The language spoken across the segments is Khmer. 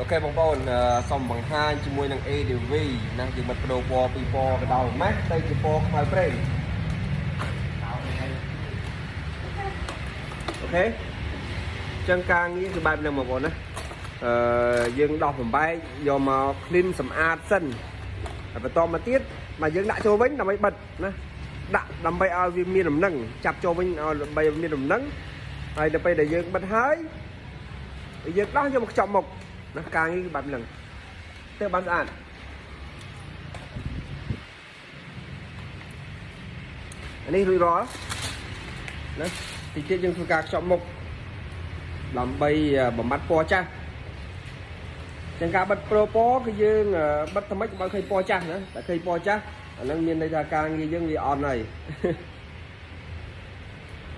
OK បងប្អូនសូមបង្ហាញជាមួយនឹង ADV ណាយើងបិទប្ដូរពណ៌ពីពណ៌កដោម៉ាស់ទៅជាពណ៌ខ្មៅប្រេង OK ចឹងការងារគឺបែបហ្នឹងបងប្អូនណាយើងដោះបំបែកយកមក clean សម្អាតសិនហើយបន្តមកទៀតមកយើងដាក់ចូលវិញដើម្បីបិទណាដាក់ដើម្បីឲ្យវាមានលំនឹងចាប់ចូលវិញឲ្យដើម្បីឲ្យមានលំនឹងហើយដល់ពេលដែលយើងបិទហើយយើងដោះយកមកខ្ចប់មុខណាការងារគឺបែបហ្នឹងទៅបានស្អាតអានេះរួចរាល់ណាតិចទៀតយើងធ្វើការខ្ចប់មុខដើម្បីបំបត្តិពណ៌ចាស់ចឹងការបិទប្រូពណ៌គឺយើងបិទថ្មិចកុំឲ្យឃើញពណ៌ចាស់ណាតែឃើញពណ៌ចាស់អាហ្នឹងមានន័យថាការងារយើងវាអន់ហើយ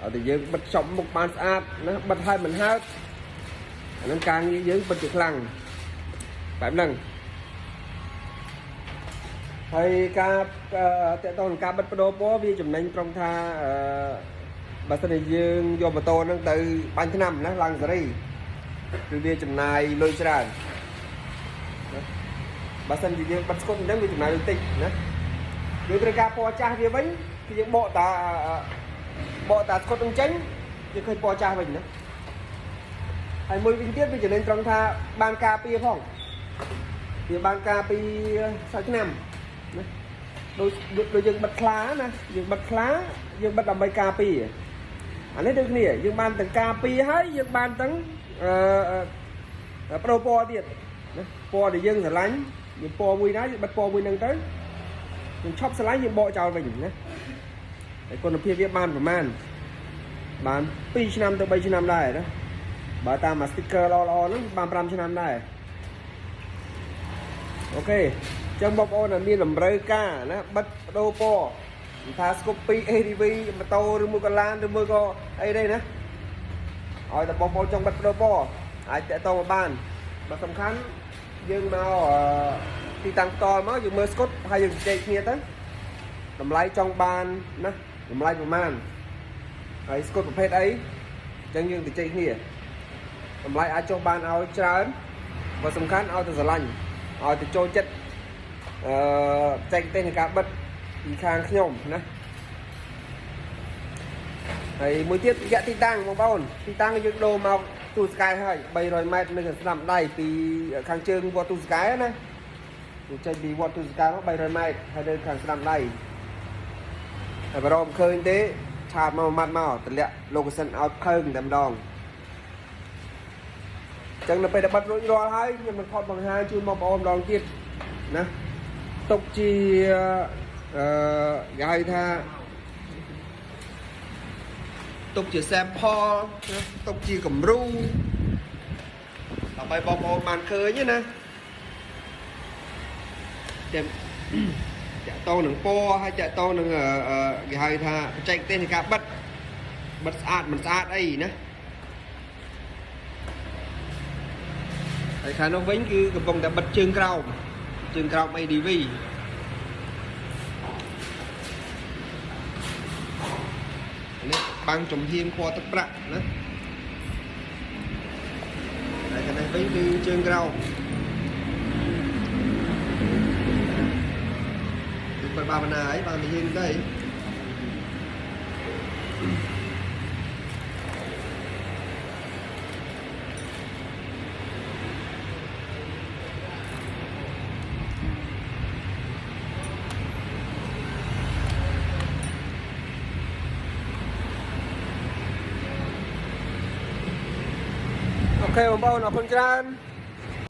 អត់តែយើងបិទខ្ចប់មុខបានស្អាតណាបិទឲ្យមិនហើតអាហ្នឹងការងារយើងពិតជាខ្លាំងបែបហ្នឹងហើយការតកតងនឹងការបិទប្ដូរពណ៌វាចំណេញត្រង់ថាបើសិនជាយើងយកម៉ូតូហ្នឹងទៅបាញ់ថ្នាំណាឡើងសេរីគឺវាចំណាយលុយច្រើនណាបើសិនជាយើងបិទស្គុតអញ្ចឹងវាចំណាយលុយតិចណាយើងត្រូវការពណ៌ចាស់វាវិញគឺយើងបកតាស្គុតនឹងចេញយើងឃើញពណ៌ចាស់វិញណាហើយមួយវិញទៀតវាចំណេញត្រង់ថាបានការពារផងវាបានការពារសាច់ថ្នាំណាដូចដូចយើងបិទខ្លាណាយើងបិទខ្លាយើងបិទដើម្បីការពារអានេះដូចគ្នាយើងបានទាំងការពារហើយយើងបានទាំងអឺប្ដូរពណ៌ទៀតណាពណ៌ដែលយើងស្រឡាញ់យើងពណ៌មួយណាយើងបិទពណ៌មួយហ្នឹងទៅយើងឈប់ស្រឡាញ់យើងបកចោលវិញណាហើយគុណភាពវាបានប្រហែលបាន2ឆ្នាំទៅ3ឆ្នាំដែរណាបើតាមអា sticker ល្អៗហ្នឹងបាន5ឆ្នាំដែរ OK អញ្ចឹងបងប្អូនដែលមានតម្រូវការណាបិទប្ដូរពណ៌មិនថា Scoopy ADV ម៉ូតូឬមួយក៏ឡានឬមួយក៏អីទេណាឲ្យតែបងប្អូនចង់បិទប្ដូរពណ៌អាចតាក់ទងមកបានបើសំខាន់យើងមកទីតាំងផ្ទាល់មកយើងមើលស្គុតហើយយើងជជែកគ្នាទៅតម្លៃចង់បានណាតម្លៃប្រមាណហើយស្គុតប្រភេទអីអញ្ចឹងយើងទៅជែកគ្នាតម្លៃអាចចុះបានឲ្យច្រើនបើសំខាន់ឲ្យតែស្រឡាញ់ឲ្យទៅចូលចិត្តបច្ចេកទេសនៃការបិទពីខាងខ្ញុំណាហើយមួយទៀតរយៈទីតាំងបងប្អូនទីតាំងយើងដូរមកទូស្កែហើយ300ម៉ែត្រនៅស្នាមដៃពីខាងជើងវត្តទូស្កែណាយើងចេញពីវត្តទូស្កែមក300ម៉ែត្រហើយនៅខាងស្នាមដៃហើយបើរកមិនឃើញទេchat មកម៉ាត់មកតម្លាក់ location ឲ្យភើងតែម្ដងចឹងនៅពេលដែលបិទរួចរាល់ហើយខ្ញុំនឹងថតបង្ហាញជូនបងប្អូនម្ដងទៀតណាទុកជាគេហៅថាទុកជា sample ណាទុកជាគំរូដើម្បីបងប្អូនបានឃើញណាតែតាក់តងនឹងពណ៌ហើយតាក់តងនឹងគេហៅថាបច្ចេកទេសនៃការបិទបិទស្អាតមិនស្អាតអីណាហើយខាងនោះវិញគឺកំពុងតែបិទជើងក្រោមជើងក្រោម ADV នេះបាំងចំហៀងពណ៌ទឹកប្រាក់ណាហើយខាងនេះវិញគឺជើងក្រោមគឺគាត់បាបណ្ណាអីបាននិយាយទៅអី OK បងប្អូនអរគុណច្រើន។